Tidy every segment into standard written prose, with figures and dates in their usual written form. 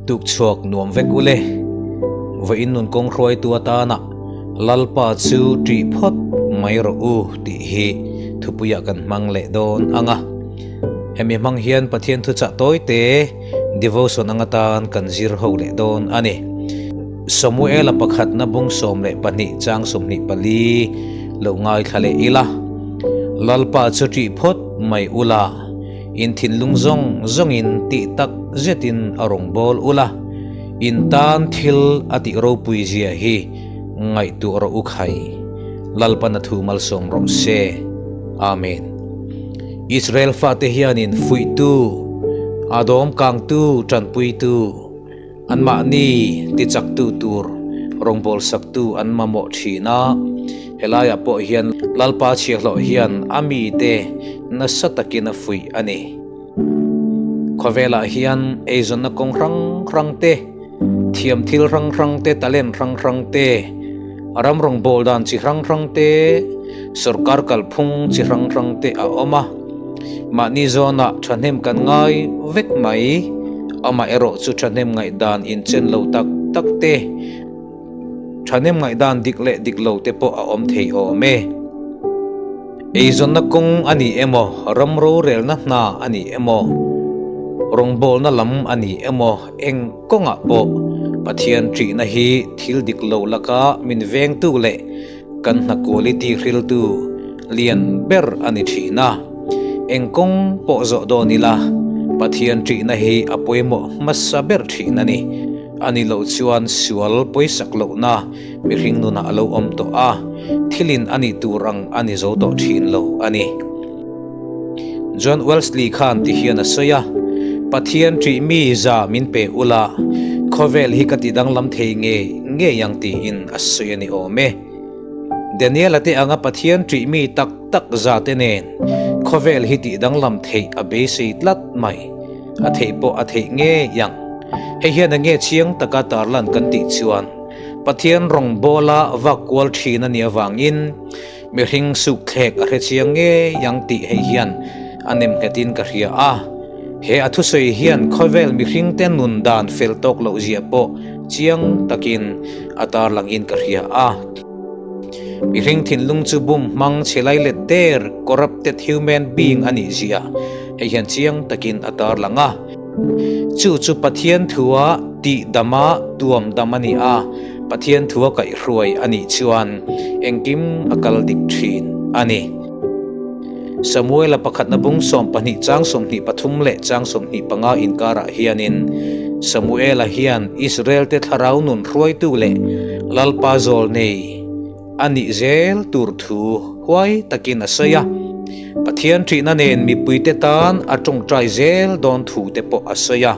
Tuk chhuak nuam vek ule. Vawiin nun kawng hruaitu atana Lalpa chu ṭih phawt mai rawh u tih hi thupuiah kan hmang leh dawn ang a. Hemi hmang hian Pathian thuchah tawite devotion ang atan kan zir ho leh dawn a ni. Samuela pakhatna bung 12 chang 24 lo ngaithla leh ila. Lalpa chu ṭih phawt mai ula, in thinlung zawng zawngin tih tak zetin a rawn bawl ula, in tan thil a tih ropui zia hi ngaihtuah rawh u khai. Lalpan a thu malsawm rawh se. Amen. Israel fate hianin fuihtu, a dawm kangtu, tanpuitu, Anmahni tichaktu tur rawngbawlsaktu an mamawh thin a, helaiah pawh hian Lalpa chhiahhlawh hian a mite nasa takin a fuih a ni. Khawvelah hian eizawnna kawng hrang hrang te, thiam thil hrang hrang te, talent hrang hrang te, ram rawngbâwl dan chi hrang hrang te, sawrkar kalphung chi hrang hrang te a awm a. Mahni zawnah thahnem kan ngai vek mai, amah erawh chu thahnem ngaihdan inchen lo tak tak te, thahnem ngaihdan dik leh dik lo te pawh a awm thei awm e. Eizawnna kawng a ni emaw, ram rorelna hna a ni emaw, rawngbawlna lam a ni emaw, eng kawngah pawh Pathian ṭihna hi thil dik lo laka min vengtu leh Kan hna quality hriltu lian ber a ni thin a, eng kawng pawh zawh dawn ila Pathian ṭihna hi a pawimawh hmasa ber thin a ni. A ni loh chuan sual pawisak lohna mihring nunah a lo awm tawh a, thilin a nih tur ang a ni zo tawh thin lo a ni. John Wesley khan ti hian a sawi a, Pathian ṭih mi za min pe ula, khawvel hi ka ti danglam thei ngei ngei ang tiin a sawi a ni awm e. Daniela te anga Pathian ṭih mi tak tak za te nen khawvel hi tih danglam theih a beisei tlat mai. A theih pawh a theih ngei ang. Hei hian enge chiang taka tarlan kan tih chuan Pathian rawngbawla vak kual ṭhin a nih avangin mihring sukthlek a hre chiang ngei ang tih hei hian a nemnghetin ka hria a. He a thusawi hian khawvel mihringte nun dan fel tawk loh zia pawh chiang takin a tarlangin ka hria a. Mihring thinlung chu bum hmang chhe lai let der, corrupted human being, a nih zia hei hian chiang takin a tarlang a. Chu chu Pathian thua tih dama tuam dam a ni a, Pathian thua kaihhruai a nih chuan engkim a kal dik thin a ni. Samuela pakhatna bung 12 chang 23 leh chang 25 inkarah hianin Samuela hian Israelte thlarau nun hruaitu leh Lalpa zawl nei a nih zel tur thu huai takin a sawi a. Pathian ṭihna nen mipuite tan a ṭawngṭai zel dawn thu te pawh a sawi a.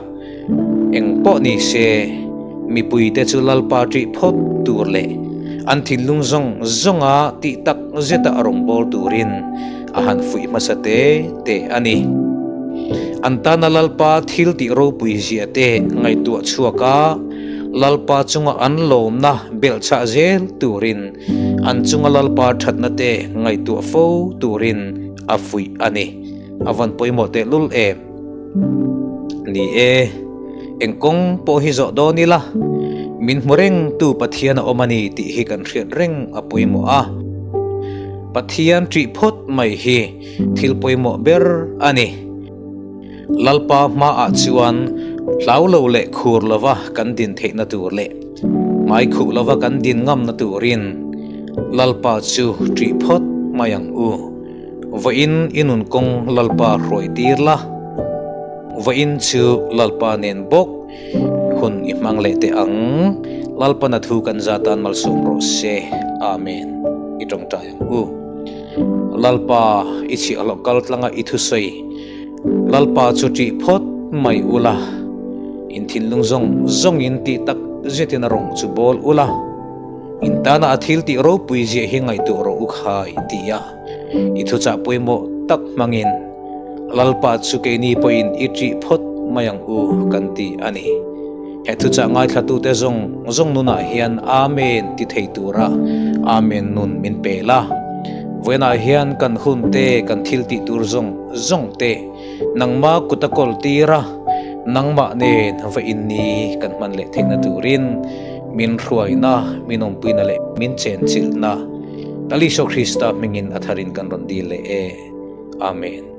Eng pawh ni se, mipuite chu Lalpa ṭih phawt tur leh an thinlung zawng zawnga tih tak zeta a rawngbâwl turin a han fuih hmasa te te a ni. An tana Lalpa thil tih ropui zia te ngaihtuah chhuak a, Lalpa chunga an lawmna belhchhah zel turin an chunga Lalpa ṭhatna te ngaihtuah fo turin a fuih a ni. A van pawimawh tehlul em? Ni e, eng kawng pawh hi zawh dawn ila, min hmu reng tu Pathian a awm a ni tih hi kan hriat reng a pawimawh a. Pathian ṭih phawt mai hi thil pawimawh ber a ni. Lalpa hmaah chuan hlau lo leh khur lova kan din theihna tur leh hmai khuh lova kan din ngamna turin Lalpa chu ṭih phawt mai ang u. Vawiin i nun kawng Lalpa hruai tir la, vawiin chu Lalpa nen bawk hun i hmang leh teh ang. Lalpa na thu kan za tan malsawm rawh se. Amen. I tawngtai ang u. Lalpa i chhiahhlawh kal tlanga i thusawi Lalpa chu ṭih phawt mai ula, in thinlung zawng zawngin tih tak zetin a rawng chu bawl ula, in tana a thil tih ropui ziah hi ngaihtuah rawh u khai ti a. I thuchah pawimawh tak hmangin Lalpa chu keini pawhin i ṭih phawt mai ang u kan ti a ni. He thuchah ngaithlatute zawng zawng nunah hian Amen ti thei tura Amen nun min pe la. Vawiinah hian kan hun te, kan thil tih tur zawng zawng te nangma kut a kawl tir a. Nangmah nen va inni kan hman leh theihna turin min hruaina, min awmpuina leh min chenchilhna Lal Isua Krista hmingin a tharin kan rawn dil leh e. Amen.